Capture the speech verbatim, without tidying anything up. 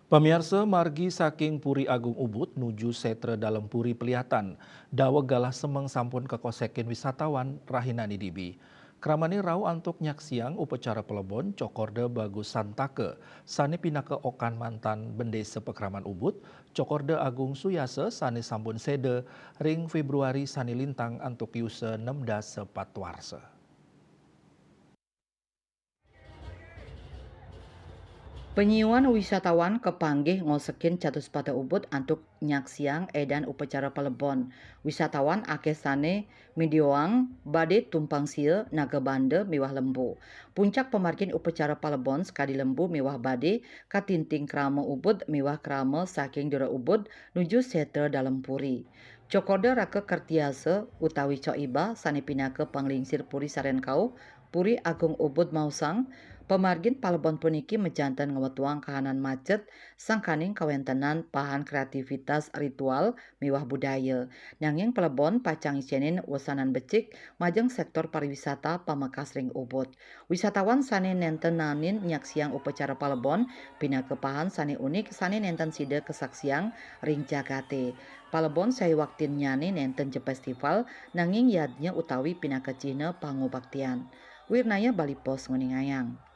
Pamiarsa, margi saking Puri Agung Ubud nuju Setra Dalem Puri Peliatan, daweg galah semeng sampun kakosekin wisatawan rahinane dibi. Kramane rauh antuk nyaksiang upacara palebon Cokorda Bagus Santaka, sane pinaka okan mantan Bendesa Pakraman Ubud, Cokorda Agung Suyasa, sane sampun seda ring Februari sane lintang antuk yusa nem dasa pat warsa. Panyiuan wisatawan kapanggih ngosekin catus pada Ubud antuk nyaksiang edan upacara palebon. Wisatawan akeh sane midioang bade tumpang sia, naga banda miwah lembu. Puncak pamargin upacara palebon sakadi lembu miwah bade katinting krama Ubud miwah krama saking Dura Ubud nuju Setra Dalem Puri. Cokorda Raka Kertiasa utawi Coiba sane pinaka panglingsir Puri Sarenkau, Puri Agung Ubud maosang, pamargin palebon puniki majanten ngwetuang kahanan macet, sangkaning kawentenan pahan kreativitas ritual miwah budaya. Nanging palebon pacang ngicenin wesanan becik majeng sektor pariwisata pamekas ring Ubud. Wisatawan sane nenten naenin nyaksiang upacara palebon pinaka pahan sane unik sane nenten sida kasaksiang ring jagate. Palebon saiwaktinnyane nenten ja festival, nanging yadnya utawi pinaka cihna pangubaktian. Wirnaya Bali Post nguningayang.